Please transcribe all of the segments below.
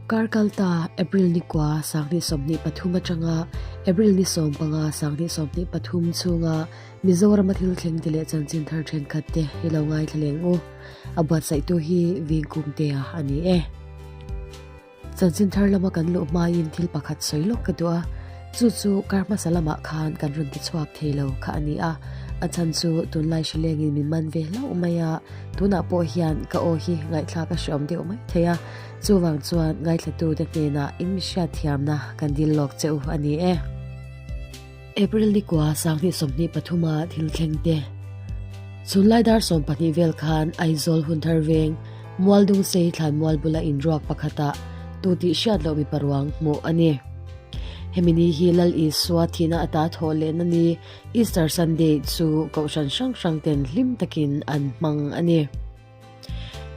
Kar kalta April ni kua 2023 atanga April ni 15 2023 chhunga Mizorama thil thleng te leh chanchin thar thenkhat te i lo ngaithla leng u. A buatsaihtu hi Vingkumtea a ni e. Chanchin thar lama kan luh hmain thil pakhat sawi lawk ka duh a, chu chu kar hmasa lamah khan kan rawn ti chhuak thei lo kha a ni a, a chhan chu tunlai hrilengin min man ve hlauh mai a, tunah pawh hian ka aw hi ngaihthlak a hreawm deuh mai thei a, chuvang chuan ngaithlatute hnenah in mi hriatthiamna kan dil lawk che u a ni e. April ni kua 2023 a thil thleng te. Chhunlai dar 12 vel khan Aizawl Hunthar veng Mualdungsei thlanmual bula inruak pakhatah tu tih hriat loh mipa ruang hmuh a ni. Hemi ni hi Lal Isua thihna ata thawh lehna ni Easter Sunday chu kohhran hrang hrang ten hlim takin an hmang a ni.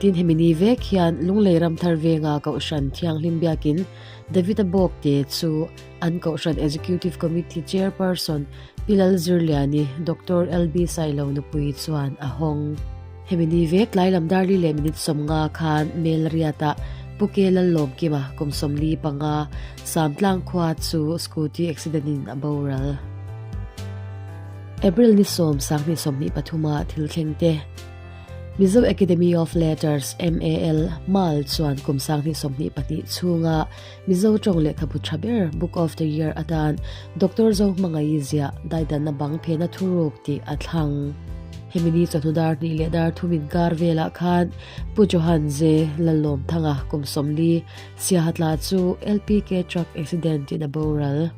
Tin hemi ni vek hian Lunglei Ramthar venga Kohhran Thianghlim biakin David-a bawk te chu an Kohhran Executive Committee Chairperson Pi Lalzirliani Doctor LB Sailo nupui chuan a hawng. Hemi ni vek tlai lam darli leh minute 50 khan Melriat-ah Pu Ke Lallawmkima kum 45 Samtlang khua chu scooty accident in a boral. April ni 10 2023 a thil thleng te. Mizo Academy of Letters, MAL, Mal chuan kum 2022 chhunga Mizo tawng lehkhabu tha ber Book of the Year atan Doctor Zohmangaih ziah daidanna bang phena thuruk tih a thlang. Hemi ni chawhnu dar hnih leh dar thum inkar velah khan Pu Johan Ze Lallawmthanga kum 40 Siahatla chu LPK truck accident in a boral.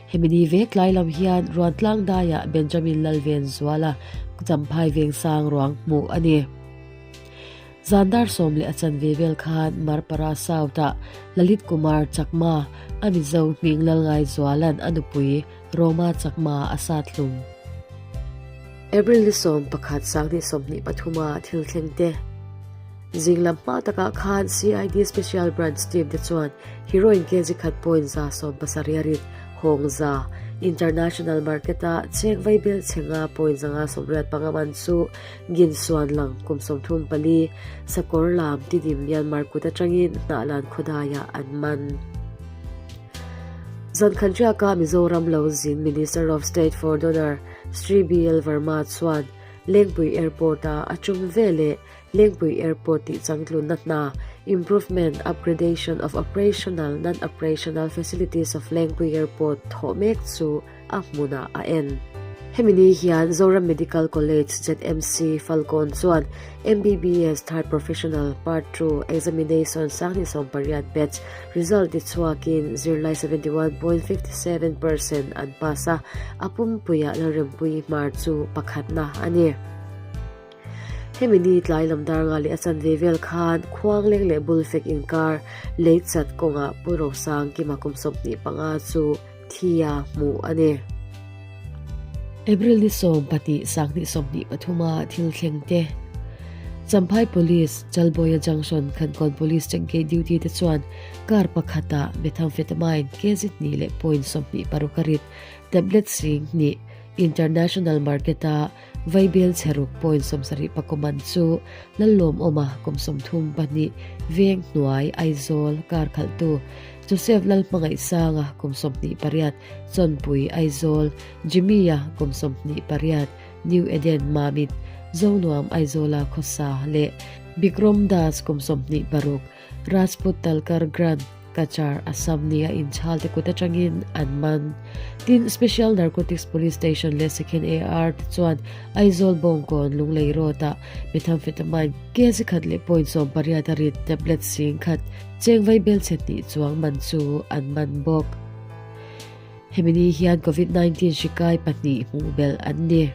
Hemi ni vek tlai lam hian Ruantlang daiah Benjamin Lalvenzuala Champhai Vengsang ruang hmuh a ni. Zan dar sawm leh a chanve vel khan Marpara South-ah Lalit Kumar Chakma, a Mizo hming Lalngaizuala'n a nupui Roma Chakma a sat hlum. April ni 11 2023 a thil thleng te. Zing lam hma takah khan CID Special Branch team te chuan Heroin kg khat point 70 a rit Hawng za International Market-a cheng vaibel chhenga point 585 man chu Gin Suan lang kum 34 Sakawr lam Tidim Myanmar kut atangin Hnahlan khawdaiah an man. Zan khan riaka Mizoram lo zin Minister of State for Donor Sri BL Verma chuan Lengpui Airport-a a tum veleh Lengpui Airport tih changtlunna hna, Improvement, Upgradation of Operational, Non-Operational Facilities of Lengpui Airport thawh mek chu a hmunah a en. Hemi ni hian Zoram Medical College, ZMC, Falkawn chuan MBBS Third Professional Part 2 Examination 2018 batch result ti chhuakin zirlai 71.57% an pass a, a pumpuiah Lalrempuii Hmar chu pakhatna a ni. Hemi ni tlai lam dar nga leh a chanve vel khan Khuangleng leh Bulfek inkar lei chat kawngah Pu Rosang Kima kum 25 chu thia hmuh a ni. April ni 12 2023 a thil thleng te Champhai Police, Chalbawia Junction, Khankawn Police Check Gate duty te chuan car pakhatah methamphetamine kg hnih leh point 26 a rit tablet sing hnih International Market-a Vaibel chheruk point 70 pakuman chu Lallawmawma kum 32 veng hnuai Aizawl kar khalhtu Joseph Lalhmangaihsanga kum 28 Chawnpui Aizawl Jimmy-a kum 28 New Eden Mamit Zonuam Aizawla khawsa leh Bikram Das kum 26 Rajput Talkar Grant Cachar, Assam nia inchhal te kut atangin an man. Tin, Special Narcotics Police Station leh Second AR te chuan Aizawl Bawngkawn Lunglei Road-ah methamphetamine kg khat leh point 18 a rit tablet sing khat cheng vaibel chhe hnih chuang man chu an man bawk. Hemi ni hian Covid-19 hri kai pahnih hmuh belh an ni.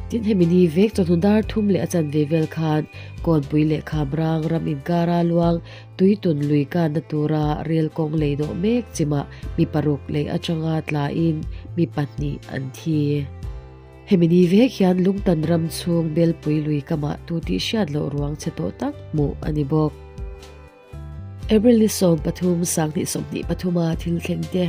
Tin hemi ni vek chawhnu dar thum leh a chanve vel khan Kawnpui leh Khamrang ram inkara luang Tuitun lui kanna tura rel kawng lei dawh mek chimah mi paruk lei atanga tlain mi pahnih an thi. Hemi ni vek hian Lungtan ram chhung Belpui lui kamah tu tih hriat loh ruang chhe tawh tak hmuh a ni bawk. April ni 13 2023 a thil thleng te.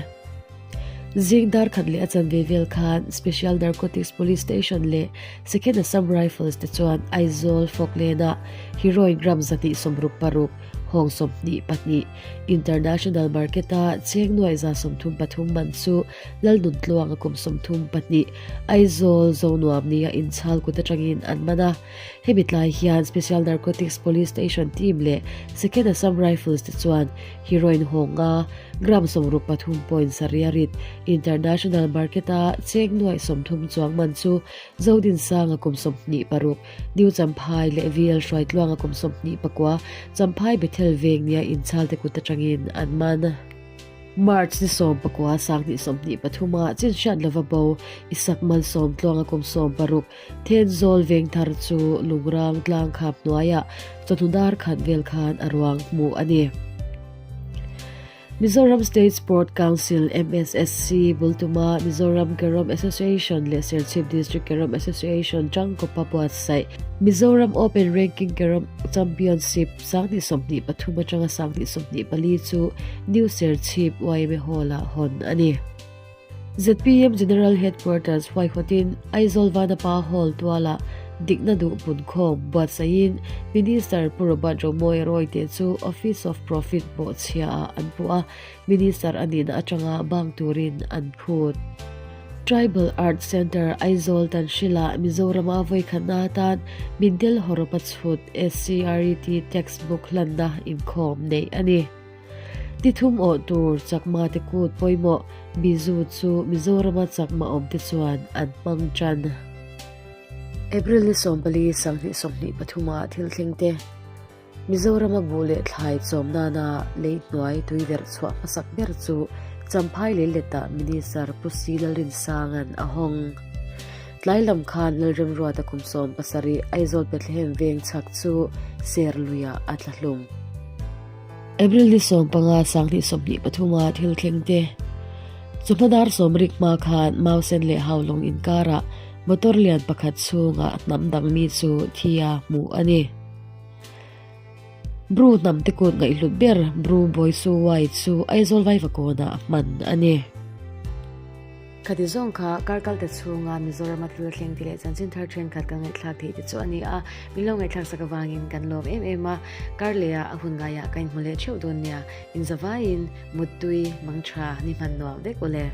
Zing dar khat leh a chanve vel khan Special Narcotics Police Station leh Second Assam Rifles te chuan Aizawl Folkland-ah heroin gram 166. Hawng 22 International Market-a cheng nuaih 33 man chu Lalnuntluanga kum 32 Aizawl Zonuam nia inchhal kut atangin an man a. Hemi tlai hian Special Narcotics Police Station team leh Second Assam Rifles te chuan heroin hawnga gram 63 point sarih a rit International Market-a cheng nuaih 30 chuang man chu Zodinsanga kum 26 New Champhai leh VL Hruaitluanga kum 29 Champhai Bethel veng nia inchhalte kut atangin an man. March ni 19 2023 ah chinhriat lova bo Isak Malsawm Tluanga kum 16 Thenzawl veng thar chu Lungrang tlang khap hnuaiah chawhnu dar khat vel khan a ruang hmuh a ni. Mizoram State Sport Council, MSSC, bul tuma Mizoram Carrom Association leh Serchhip District Carrom Association tangkawpa buatsaih Mizoram Open Ranking Carrom Championship 2023 atanga 2024 chu New Serchhip yma Hall-ah hawn a ni. Zpm General Headquarters huaihawtin Aizawl Vanapa Hall tualah dikna duh punkhawm buatsaihin Minister Pu Robert Romawia Royte chu Office of Profit bawhchhiaah an puh a, Minister a nihna atanga bang turin an phut. Tribal Art Centre Aizawl Tanhrila Mizorama vawikhatna atan Mindel Hawrawpa chhut SCRET Textbook hlanna inkhawm neih a ni. Ti thum awh tur Chakma te kut pawimawh Bizu chu Mizorama Chakma awm te chuan an hmang tan. April ni 14 2023 ah thil thleng te Mizorama buh leh thlai chawm nana lei hnuai tui verh chhuah hmasak ber chu Champhai lei letah Minister Pu Si Lalrinsanga'n a hawng. Tlai lam khan Lalremruata kum 17 Aizawl Bethlehem veng chhak chu Serluiah a tla hlum. April ni 15 2023 a thil thleng te Chawhma dar sawmrik hma khan Mausen leh Haulawng inkarah motor lian pakhat chhungah hnam dang mi chu thi a hmuh a ni. Bru hnam te kut ngaihhlut ber Bru Bawisu Wai chu Aizawl Vaivakawnah hman a ni. Khati zawng kha kar kal ta chhunga Mizorama thil thleng ti leh chanchin thar thenkhat kan ngaihthlak theih te chu a ni a, min lo ngaihthlak sak avangin kan lawm em em a, kar leh ah a hun ngaiah ka inhmu leh theuh dawn nia, inzavaiin Muttui, Mangtha, ni hman nuam vek ule.